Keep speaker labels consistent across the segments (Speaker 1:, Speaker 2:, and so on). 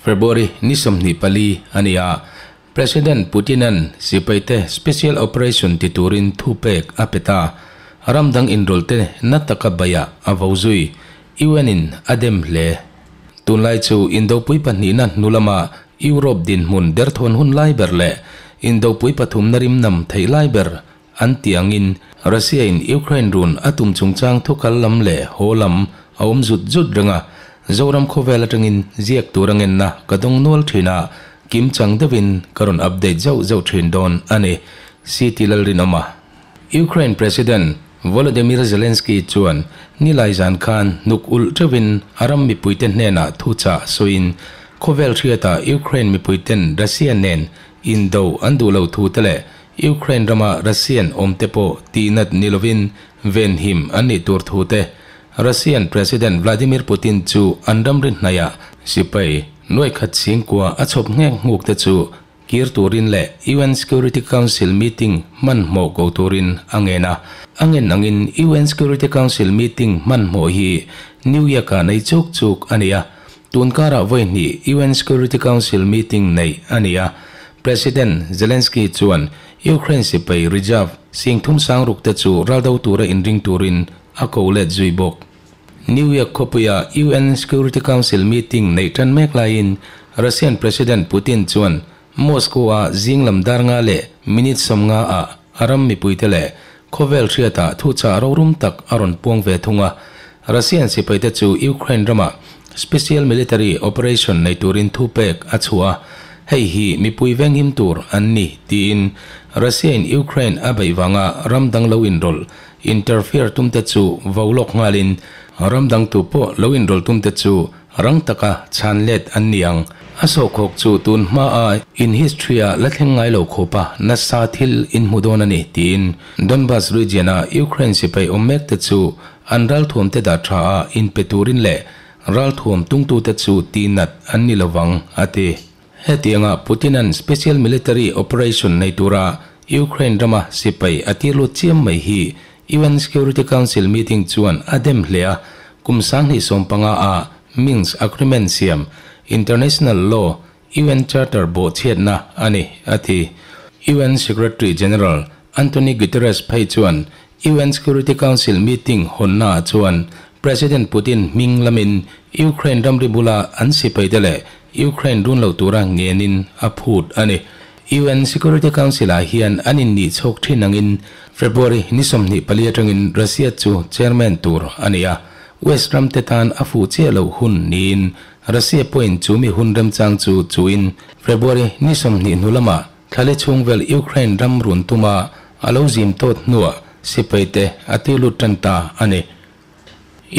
Speaker 1: February ni 24 a ni a, President Putin-a'n sipaite special operation ti turin thupek a pe ta. Ram dang inrawlhte na taka baiah a vo zui. UN-in a dem hle. Tunlai chu Indopui pahnihna hnu lama Europe dinhmun derthawn hun lai ber leh Indopui pathumna rimnam theih lai ber an tih angin Russia-in Ukraine run a tum chungchang thukal lam leh haw lam a awm zut zut reng a, Zoram khawvel atangin ziak tur a ngenna ka dawng nual thin a, kimchang deuhin ka rawn update zauh zauh thin dawn a ni, CT Lalrinawma. Ukraine President Volodymyr Zelensky chuan nilai zan khan hnuk ulh teuhin a ram mipuite hnenah thuchah sawiin khawvel hriatah Ukraine mipuiten Russia nen indo an duh lo thu te leh Ukraine rama Russian awmte pawh tihnat ni lovin venhim an nih tur thu te Russian President Vladimir Putin chu an ramri hnaihah sipai nuaikhat chhingkua a chhawp nghek nghuk te chu kir turin leh UN Security Council meeting hmanhmawh ko turin a ngen a. A ngen angin UN Security Council meeting hmanhmawh hi New York-ah nei chuk chuk a ni a. Tun karah vawi hnih UN Security Council meeting neih a ni a. President Zelensky chuan Ukraine sipai reserve sing thum sang ruk te chu raldo tura inring turin a ko let zui bawk. New York khawpuia UN Security Council meeting neih tan mek laiin Russian President Putin chuan Moscow-a zing lam dar nga leh minute 50 ah a ram mipuite leh khawvel hriatah thuchah rorum tak a rawn puang ve thung a. Russian sipaite chu Ukraine ramah special military operation nei turin thupek a chhuah a, hei hi mipui venghim tur an ni tiin Russia-in Ukraine a beih vanga ram dang lo inrawlh Interfere tumte chu vo lawk nghalin ram dang tu pawh lo inrawlh tumte chu rang taka chhan let an ni ang. A sawhkhawk chu tun hmaa in history-a la thleng ngai lo khawpa nasa thil in hmu dawn a ni, tiin Donbas region-a Ukraine sipai awm mekte chu an ralthuamte dah tha a inpe turin leh ralthuam tungtute chu tihnat an ni lovang, a ti. Hetianga Putin-a'n special military operation nei tura Ukraine rama sipai a tir lut chiam mai hi UN Security Council meeting chuan a dem hle a, kum 2015 a Minsk Agreement siam, international law, UN Charter bawhchhiatna a ni, a ti. UN Secretary General Antonio Guterres phei chuan UN Security Council meeting hawnnaah chuan President Putin hming lamin Ukraine ramri bula an sipaite leh Ukraine run lo tura ngenin a phut a ni. UN Security Council-ah hian an innih chhawk thin angin February ni 24 atangin Russia chu chairman tur a ni a, West ramte tan a fuh chiah loh hun niin Russia pawhin chu mi hun remchang chu chuin February ni 20 hnu lamah thlale chhung vel Ukraine ram run tuma a lo zim tawt hnuah sipaite a tilut tan ta a ni.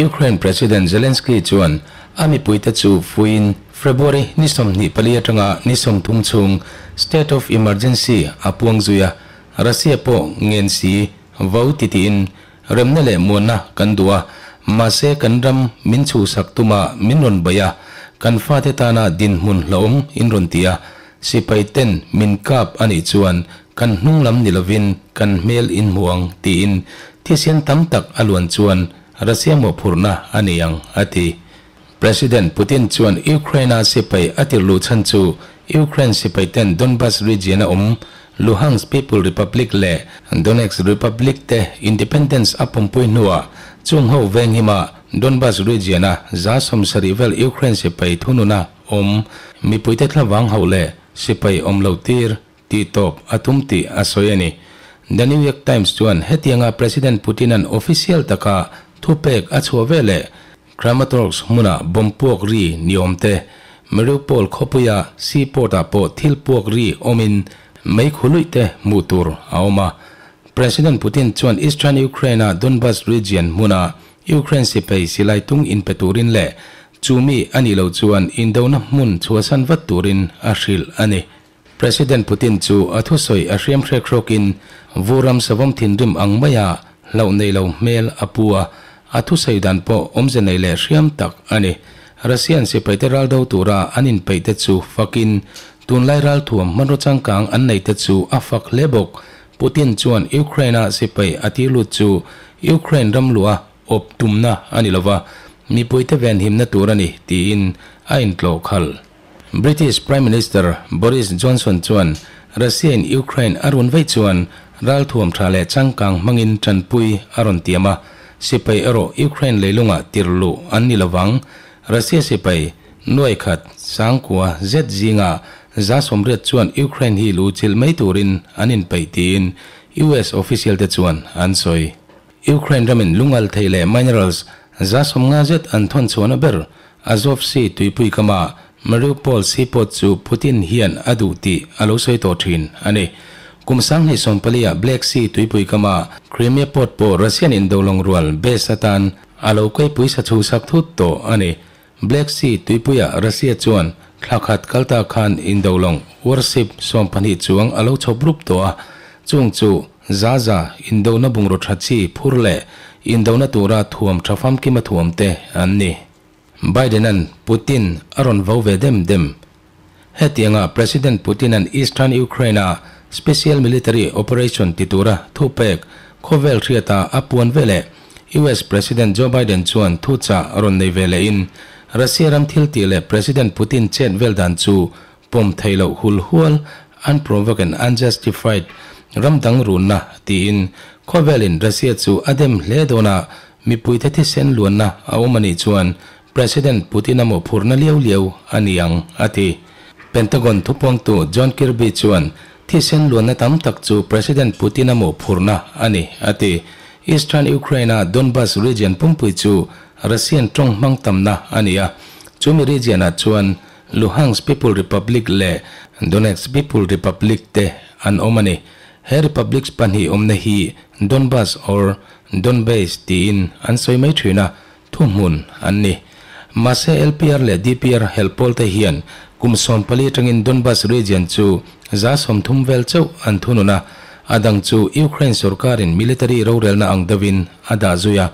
Speaker 1: Ukraine President Zelensky chuan a mipuite chu fuiin February ni 24 atanga ni 30 chhung state of emergency a puang zui a, Russia pawh ngen si vo titiin remna leh muanna kan duh a, mahse kan ram min chhuhsak tuma min rawn baih a, kan fate tana dinhmun hlauhawm in rawn ti a, sipai ten min kap a nih chuan kan hnung lam ni lovin kan hmel in hmu ang tiin thisen tam tak a luan chuan Russia mawhphurhna a ni ang, a ti. President Putin chuan Ukraine-a sipai a tirh luh chhan chu Ukraine sipai ten Donbas region-a awm Luhansk People Republic leh Donetsk Republic te independence a pawmpui hnuah chung ho venghima Donbas region-a 70% vel Ukraine sipai thununa awm mipuite thlavang hauh leh sipai awm lo tir tih tawp a tum tih a sawi a ni. The New York Times chuan hetianga President Putin-a'n official taka thupek a chhuah veleh Kramatorsk hmuna bomb puak ri ni awm te, Mariupol khawpuia seaport-ah pawh thil puak ri awmin meikhu luih te hmuh tur a awm a. President Putin chuan Eastern Ukraine-a Donbas region hmuna Ukraine sipai silai tung inpe turin leh chumi a nih loh chuan indona hmun chhuahsan vat turin a hrilh a ni. President Putin chu a thusawi a hriam hrek hrawkin vuram savawm thinrim ang maia hlauh nei lo hmel a pu a, a thusawi dan pawh awmze nei leh hriam tak a ni. Russian sipaite raldo tura an inpeih te chu fakin tunlai ralthuam hmanraw changkang an nei te chu a fak hle bawk. Putin chuan Ukraine-a sipai a tirlut chu Ukraine ram luah awp tumna a ni lova, mipuite venhimna tur a ni tiin a intlawh khalh. British Prime Minister Boris Johnson chuan Russia-in Ukraine a run vei chuan ralthuam tha leh changkang hmangin tanpui a rawn tiam a, sipai erawh Ukraine leilungah tirh luh an ni lovang. Russia sipai nuai khat sangkua zet zinga 180 chuan Ukraine hi lu chilh mai turin an inpeih tiin US official te chuan an sawi. Ukraine ramin lungal thei leh minerals 150 zet an thawn chhuahna ber Azov Sea tuipui kama Mariupol seaport chu Putin hian a duh tih a lo sawi tawh thin a ni. Kum 2014 ah Black Sea tuipui kama Crimea port pawh Russian indolawng rual base atan a lo kaipui sa chhuhsak thut tawh a ni. Black Sea tuipuiah Russia chuan thla khat kalta khan indolawng warship 12 chuang a lo chhawp rup tawh a, chung chu 100 indona bungraw tha chi phur leh indona tura thuam tha famkima thuam te an ni. Biden-a'n Putin a rawn vo ve dem dem. Hetianga President Putin-a'n Eastern Ukraine-a special military operation ti tura thupek khawvel hriata a puan veleh US President Joe Biden chuan thuchah a rawn nei ve lehin Russia ram thil tih leh President Putin chet vel dan chu pawm theih loh hul hual, unprovoked and unjustified, ram dang runna tiin khawvelin Russia chu a dem hle dawn a, mipuite thisen luanna a awm a nih chuan President Putin-a mawhphurhna liau liau a ni ang, a ti. Pentagon thupuangtu John Kirby chuan thisen luanna tam tak chu President Putin-a mawhphurhna a ni, a ti. Eastern Ukraine-a Donbas region pumpui chu Russian tawng hmang tamna a ni a, chumi region-ah chuan Luhansk People Republic leh Donetsk People Republic te an awm a ni. He republics pahnih awmna hi Donbas or Donbass tiin an sawi mai thin a, thuhmun an ni. Mahse LPR leh DPR helh pawl te hian kum 14 atangin Donbas region chu 30% vel chauh an thunun a, a dang chu Ukraine sorkarin military rorelna ang deuhin a dah zui a.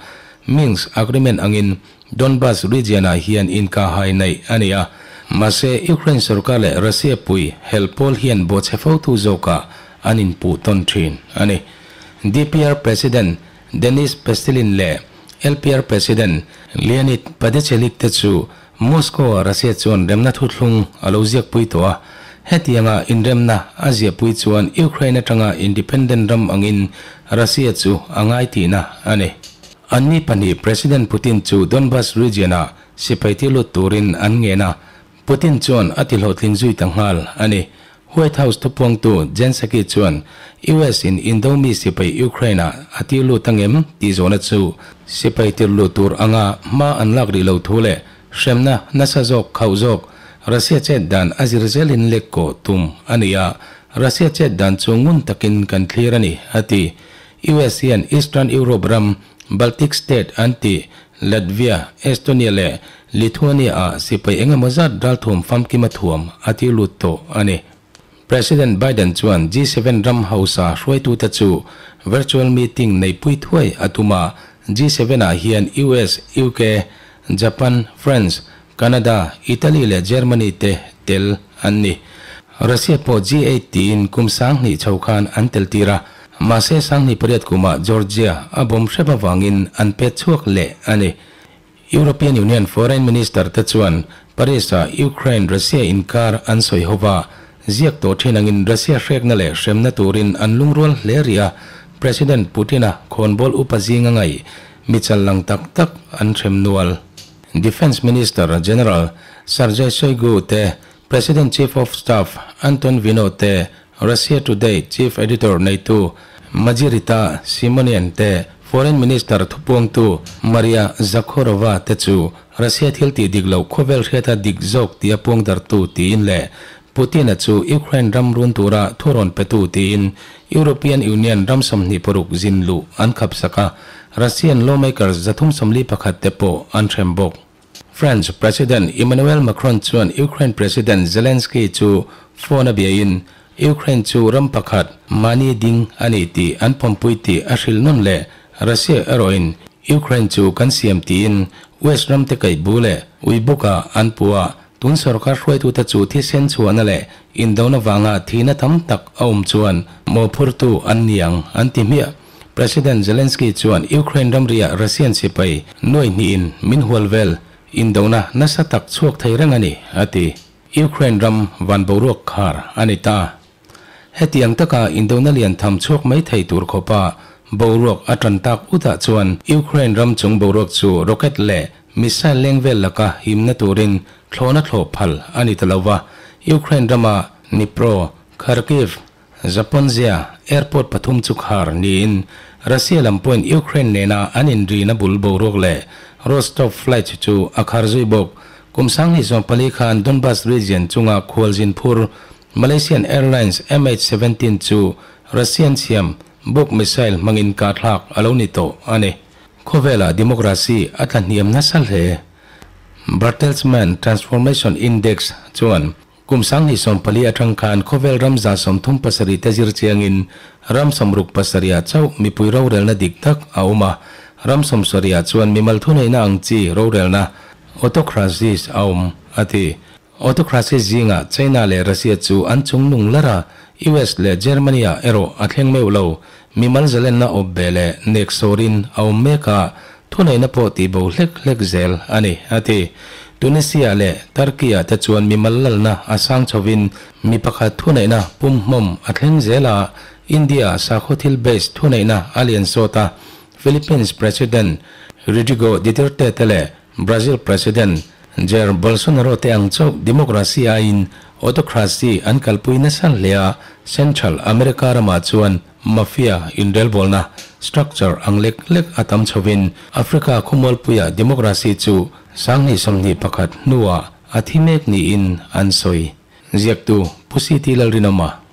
Speaker 1: Minsk Agreement angin Donbas region-ah hian inkahhai neih a ni a, mahse Ukraine sorkar leh Russia pui helh pawl hian bawhchhe fotu zawkah an inpuh tawn thin a ni. DPR President Denis Pestilin leh LPR President Leonid Padechelik te chu Moscow-ah Russia chuan remna thuthlung a lo ziakpui tawh a, hetianga inremna a ziahpui chuan Ukraine atanga independent ram angin Russia chu a ngai tihna a ni. Anni pahnih President Putin chu Donbas region-ah sipai ti lut turin an ngen a, Putin chuan a ti hlawhtling zui ta nghal a ni. White House thupuangtu Jen Psaki chuan US in indo mi sipai Ukraine-ah a ti lut angem tih zawhna chu sipai tir lut tur anga hma an lak rih lo thu leh hremna nasa zawk khauh zawk Russia chet dan a zir zelin lek kawh tum a ni a, Russia chet dan chu ngun takin kan thlir a ni, a ti. US hian Eastern Europe ram Baltic state an tih Latvia, Estonia leh Lithuania-ah sipai eng emaw zat ralthuam famkima thuam a tir lut tawh a ni. President Biden chuan G7 ram hausa hruaitute chu virtual meeting neihpui thuai a tum a, G7-ah hian US, UK, Japan, France, Canada, Italy leh Germany te tel an ni. Russia pawh G8 tiin kum 2000 chho khan an tel tir a, mahse 2008 kumah Georgia a bawm hrep avangin an pet chhuak leh a ni. European Union Foreign Minister te chuan Paris-ah Ukraine-Russia inkar an sawi ho va, ziak tawh thin angin Russia hrekna leh hremna turin an lungrual hle rih a, President Putin-a khawnbawl upa zinga ngaih mi chal lang tak tak an hrem nual. Defence Minister General Sergei Shoigu te, President Chief of Staff Anton Vino te, Russia Today Chief Editor neitu Margarita Simonian te, Foreign Minister thupuangtu Maria Zakharova te chu Russia thil tih dik loh khawvel hriata dik zawk tia puangdartu tiin leh Putin-a chu Ukraine ram run tura thurawn petu tiin European Union ram 26 zin luh an khapsak a, Russian lawmakers 341 te pawh an hrem bawk. French President Emmanuel Macron chuan Ukraine President Zelensky chu phone a biain Ukraine chu ram pakhat mahni ding a ni tih an pawmpui tih a hrilh nawn leh Russia erawhin Ukraine chu kan siam tiin West ram te kaih bu leh ui bukah an pu a, tun sorkar hruaitute chu thisen chhuahna leh indona vanga thihna tam tak a awm chuan mawhphurtu an ni ang an ti hmiah. President Zelensky chuan Ukraine ramriah Russian sipai nuai hnihin min hual vel indona nasa tak chhuak thei reng a ni, a ti. Ukraine ram van boruak khar a ni ta. Hetiang taka indona lian tham chhuak mai thei tur khawpa boruak a tan tak utah chuan Ukraine ram chung boruak chu rocket leh missile leng vel laka himna turin thlawhna thlawh phal a ni ta lova. Ukraine rama Dnipro, Kharkiv, Zaporizhzhia airport pathum chu khar niin Russia lam pawhin Ukraine nena an inrina bul boruak leh Rostov flight chu a khar zui bawk. Kum 2014 khan Donbas region chunga khualzin phur Malaysian Airlines MH17 chu Russian siam Buk missile hmangin kahthlak a lo ni tawh a ni. Khawvela democracy a tlahniam nasa hle. Bertelsmann Transformation Index chuan Kum 2014 atang khan khawvel ram 37 te zir chiangin ram 67 ah chauh mipui rorelna dik tak a awm a, ram 70 ah chuan mimal thuneihna ang chi rorelna, autocracies, a awm, a ti. Autocracies zingah China leh Russia chu an chungnung lar a, US leh Germany ah erawh a thleng meuh lo. Mimal zalenna awp ve leh nek sawrin a awm mek a, Thuneihna pawh tihbo hlek hlek zel a ni, a ti. Tunisia leh Turkey-ah te chuan mimal lalna a sang chhovin mi pakhat thuneihna pumhmawm a thleng zel a, India-ah sakhaw thil base thuneihna a lian sawt a, Philippines President Rodrigo Duterte te leh Brazil President Jair Bolsonaro te ang chauh democracy aiin autocracy an kalpui nasa hle a, Central America ramah chuan Mafia inrelbawlna structure ang lek lek a tam chhovin Africa khawmualpuia democracy chu 2021 hnuah a thi mek niin an sawi. Ziaktu Pu CT Lalrinawma.